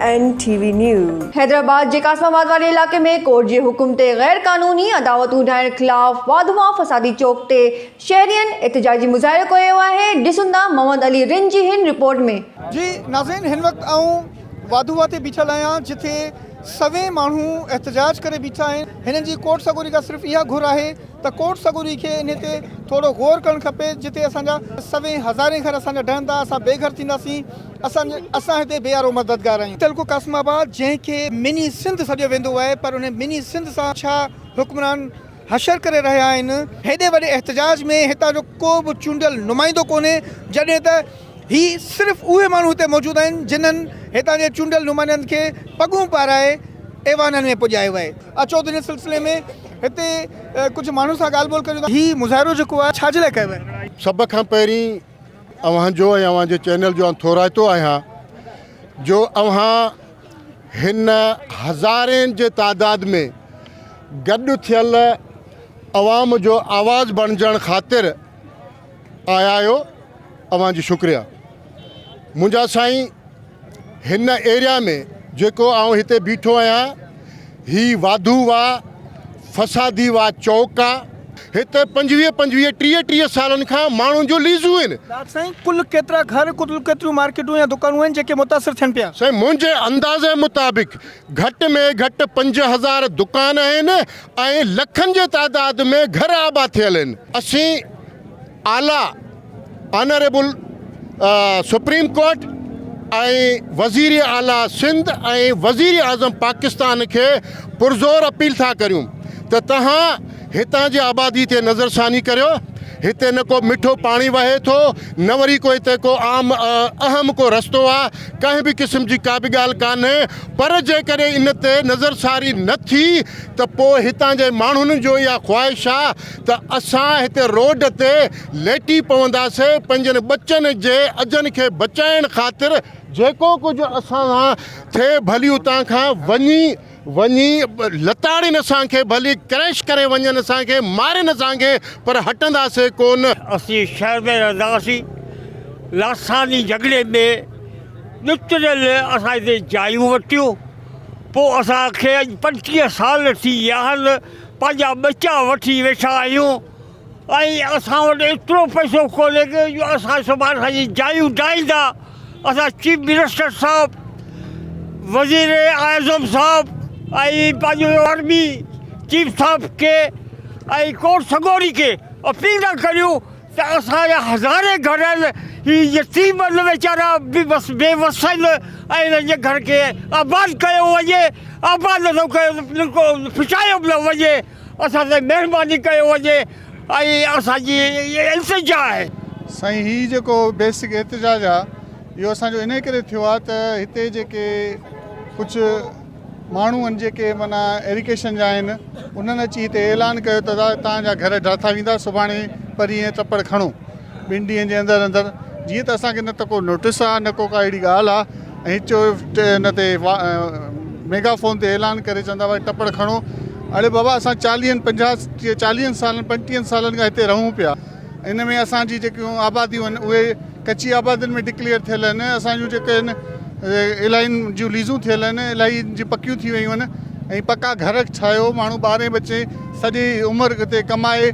N T V news. Hyderabad جي قاسم آباد واري علائقي ۾ ڪورٽ جي حڪم تي غير قانوني عداوتون ڊاهڻ خلاف واڌوان فسادي چوڪ تي شهرين احتجاجي مظاهرو ڪيو آهي، ڏسون ٿا محمد علي رند جي هن رپورٽ ۾. جي ناظرين هن وقت آئون واڌووا تي بيٺل آهيان جتي سوين ماڻهو احتجاج ڪري بيٺا آهن هنن جي ڪورٽ سڳوري کان صرف اها گهر آهي ته ڪورٽ سڳوري کي انهي تي ٿورو غور ڪرڻ کپي جتي اسان جا سوين هزارين گهر اسان جا ڊهندا اسان بي گهر ٿينداسين اسان اسان هتي بي يارو مددگار آهيون. تعلقو قاسم آباد جنهن کي مني سنڌ سڏيو ويندو آهي پر انهي مني سنڌ سان ڇا حڪمران حشر ڪري رهيا آهن. هيڏي وڏي احتجاج ۾ هتان جو ڪو به چونڊيل نمائندو ڪونهي جڏهن ته هي صرف اهي ماڻهو هتي موجود آهن جنھن هتان جي چونڊيل نمائندن کي پڳون پارائي ايوانن ۾ پڄايو آهي. اچو ته ان سلسلي ۾ هتي ڪجهه ماڻهن سان ڳالهه ٻولهه ڪريون ٿا. هي مظاهرو جيڪو آهي ڇا جي لاء ڪيو ويو آهي؟ سڀ کان پهرين اوهان جو ۽ اوهان جي چينل جو آئون ٿورائتو آهيان جو اوهان هن هزارين جي تعداد ۾ گڏ ٿيل عوام جو آواز بڻجڻ خاطر آيا آهيو اوهان جي شڪريا منهنجا سائين هن ايريا ۾ جيڪو آئون هتي بيٺو آهيان هي واڌو واهه فسادي واهه چوڪ آ هتي پنجويهه پنجويهه ٽيهه ٽيهه سالن کان ماڻهن جون ليزون آهن. داد سائين ڪل ڪيترا گهر ڪل ڪيتريون مارڪيٽون يا دڪانون آهن جيڪي متاثر ٿين پيا. سائين منهنجي اندازي مطابق گهٽ ۾ گهٽ 5000 دڪان آهن ۽ لکن جي تعداد ۾ گهر آباد ٿيل آهن. اسين اعليٰ آنريبل سپريم ڪورٽ ۽ وزير اعليٰ سنڌ ۽ وزير اعظم پاڪستان کي پرزور اپيل ٿا ڪريون ته توهان هتان جي آبادي تي نظرثاني ڪريو هتي نه ڪو مٺو پاڻي وهي ٿو نه وري ڪو هتي ڪو عام اهم ڪو رستو آ ڪنهن به قسم جي ڪا به ڳالهه ڪانهي پر جيڪڏهن ان تي نظرثاني نه ٿي ته پوء هتان جي ماڻهن جو اها خواهش آ ته اسان هتي روڊ تي ليٽي پونداسين، پنهنجن ٻچن جي اجهن کي بچائڻ خاطر جيڪو ڪجهه اسان سان ٿئي ڀلي اتان کان وڃي وڃي لتاڙين اسان کي ڀلي ڪريش ڪري وڃن اسان کي مارين اسان کي پر هٽنداسين ڪونه. اسين شهر ۾ رهندا هئاسين، لاثاني جهڳڙي ۾ ڏتڙيل اسان هتي جايون ورتيون، پوء اسان کي اڄ 25 سال ٿي ويا آهن، پنهنجا ٻچا وٺي ويٺا آهيون ۽ اسان وٽ ايترو پئسو ڪونهي ڪي جو اسان سڀاڻي اسان جي جايون ڊاهيندا اسان چيف منسٽر صاحب وزير اعظم صاحب ۽ پنهنجو آرمي چيف صاحب کي ۽ ڪورٽ سڳوري کي اپيل ٿا ڪريون ته اسان جا هزارين گهر آهن هي يتيم آهن ويچارا بي بس بي وس آهن ۽ انهن جي گهر کي آباد ڪيو وڃي آباد نٿو ڪيو ته ڦٽايو به نه وڃي اسان تي مهرباني ڪيو وڃي ۽ اسان جي التجا آهي. سائين هي جيڪو بيسڪ احتجاج آ اهو اسان جو انهي ڪري ٿيو آ ته هتي جيڪي ڪجهه ماڻهو آهن جيڪي معنيٰ ايريگيشن جا آهن انهن اچي هتي اعلان ڪيو ته توهان جا گهر ڊاٿا ويندا سڀاڻي پرينء ٽپڙ کڻو ٻن ڏينهن جي اندر اندر جيئن ته اسان کي نه ته ڪو نوٽس آهي نه ڪو ڪا اهڙي ڳالهه آهي ۽ چو ان تي ميگا فون تي اعلان ڪري چوندا ڀائي ٽپڙ کڻو اڙي بابا اسان چاليهن پنجاهه چاليهن سالن پنجٽيهن سالن کان هتي رهون پيا ان ۾ اسان جي جيڪيون آباديون آهن اهي ڪچي آبادين ۾ ڊڪليئر ٿيل آهن اسان جون جيڪي آهن الاهين جون ليزون ٿيل آهن الاهي جون پڪيون ٿي ويون آهن ۽ پڪا گهر ٺاهيو ماڻهو ٻارهين بچي سڄي عمر هتي ڪمائي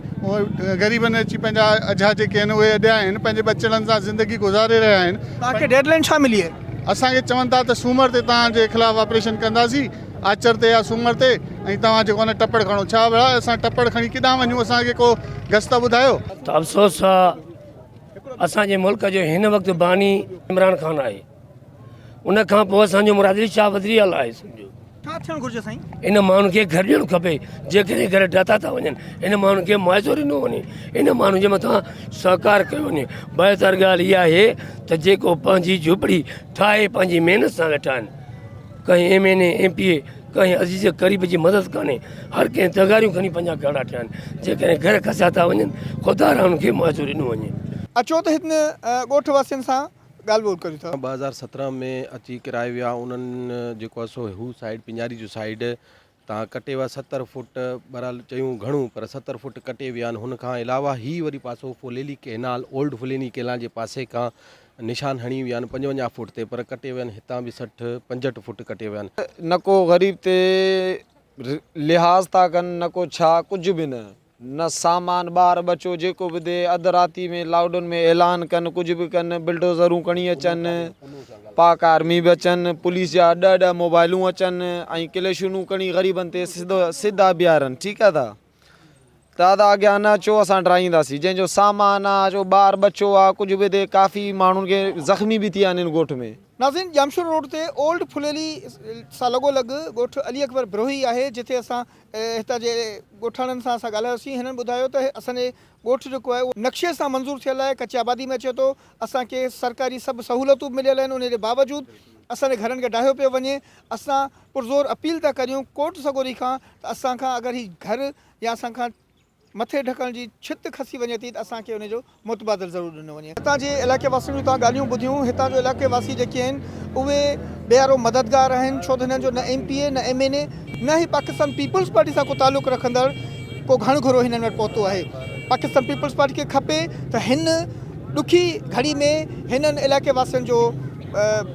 غريبن اچي پنهنجا اجها جيڪي آهن اهي اڏيا آهن پنهنجي ٻچڙن سان زندگي گذاري رهيا آهن. توهان کي ڊيڊ لائين ڇا ملي آهي؟ اسان کي چون ٿا ته سومر تي توهان جي خلاف آپريشن ڪنداسين آچر تي يا سومر تي ۽ توهان جيڪو آهي نه ٽپڙ کڻو ڇا ڀلا اسان ٽپڙ کڻي ڪيڏانهن وڃون اسان کي ڪو گس ته ٻڌايو. ته افسوس آ اسان جي ملڪ جو هن وقت باني عمران خان آهي ان کان پوء اسان جو مراد علي شاهه وزير اعليٰ آهي سمجهو. ڇا ٿيڻ گهرجي سائين؟ ان ماڻهن کي گهر ڏيڻ کپي جيڪڏهن گهر ڊاتا ٿا وڃن ان ماڻهن کي معاوضو ڏنو وڃي ان ماڻهن جي مٿان سهڪار ڪيو وڃي بهتر ڳالهه اها آهي ته جيڪو پنهنجي جهوپڙي ٺاهي پنهنجي محنت سان ويٺا آهن ڪنهن M N A M P A ڪنهن عزيز قريب جي مدد ڪانهي هر ڪنهن تغاريون کڻي پنهنجا گهرڙا ٺاهيا آهن جيڪڏهن گهر کسيا ٿا وڃن خدا را انهن کي معاوضو ڏنو وڃي. اچو ته هن ڳوٺ واسين سان ڳالهه ٻولهه ڪريون ٿا. 2017 ۾ اچي ڪرائي ويا انهن جيڪو آهي سو هو سائيڊ پڃاري جو سائيڊ تان ڪٽي ويا 70 فوٽ بهرحال چيون گهڻو پر 70 فوٽ ڪٽي ويا آهن هن کان علاوه هي وري پاسو Phuleli canal old Phuleli canal جي پاسي کان نشان هڻي ويا آهن 55 فوٽ تي پر ڪٽي ويا آهن هتان به 60 65 فوٽ ڪٽي ويا آهن. نه ڪو غريب تي لحاظ ٿا ڪن نه ڪو ڇا ڪجهه به نه نه سامان ٻار ٻچو جيڪو به the اڌ راتي ۾ لاڪ ڊائون ۾ اعلان ڪن ڪجهه به ڪن بلڊوزرون کڻي اچن پاڪ آرمي به اچن پوليس جا ڏهه ڏهه موبائلون اچن ۽ ڪليشنون کڻي غريبن تي سڌو سڌا بيهارن ٺيڪ آ دا ته ادا اڳيان نه اچو اسان ڊرائينداسين جنهن جو سامان آ جو ٻار ٻچو آ ڪجهه به ٿئي ڪافي ماڻهن کي زخمي به ٿيا آهن ان ڳوٺ ۾. ناظرين ڄامشورو روڊ تي اولڊ ڦليلي سان لڳو لڳ ڳوٺ علي اڪبر بروهي آهي جتي اسان هتان جي ڳوٺاڻن سان اسان ڳالهايوسين هنن ٻڌايو ته اسان جي ڳوٺ جيڪو آهي اهو نقشي سان منظور ٿيل آهي ڪچي آبادي ۾ اچي ٿو اسان کي سرڪاري سڀ سهولتون به مليل آهن ان جي باوجود اسان جي گهرن کي ڊاهيو پيو وڃي اسان پرزور اپيل ٿا ڪريون ڪورٽ سڳوري کان ته اسان کان اگر هي گهر يا اسان کان مٿي ڍڪڻ جي ڇت کسي وڃي ٿي ته اسان کي ان جو متبادل ضرور ڏنو وڃي. هتان جي علائقي واسين جون توهان ڳالهيون ٻڌيون، هتان جو علائقي واسي جيڪي آهن اهي بي يارو مددگار آهن ڇو ته هنن جو نه ايم پي اي نه ايم اين اي نه ئي پاڪستان پيپلز پارٽي سان ڪو تعلق رکندڙ ڪو گهڻ گهرو هنن وٽ پهتو آهي. پاڪستان پيپلز پارٽي کي کپي ته هن ڏکي گهڙي ۾ هنن علائقي واسين جو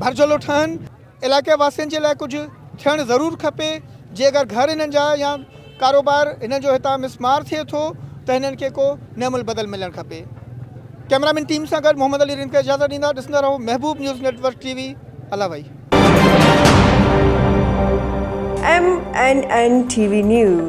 ڀرجهلو ٺهن. علائقي واسين جي لاء ڪجهه ٿيڻ ضرور کپي جي اگر گهر هنن جا يا ڪاروبار هنن جو هتان مسمار ٿئي ٿو ته هنن کي ڪو نعم البدل ملڻ کپي ڪئميرا مين ٽيم سان گڏ محمد علي رند کي اجازت ڏيندا ڏسندا رهو Mehboob news network T V Allah وائي. M N N T V news.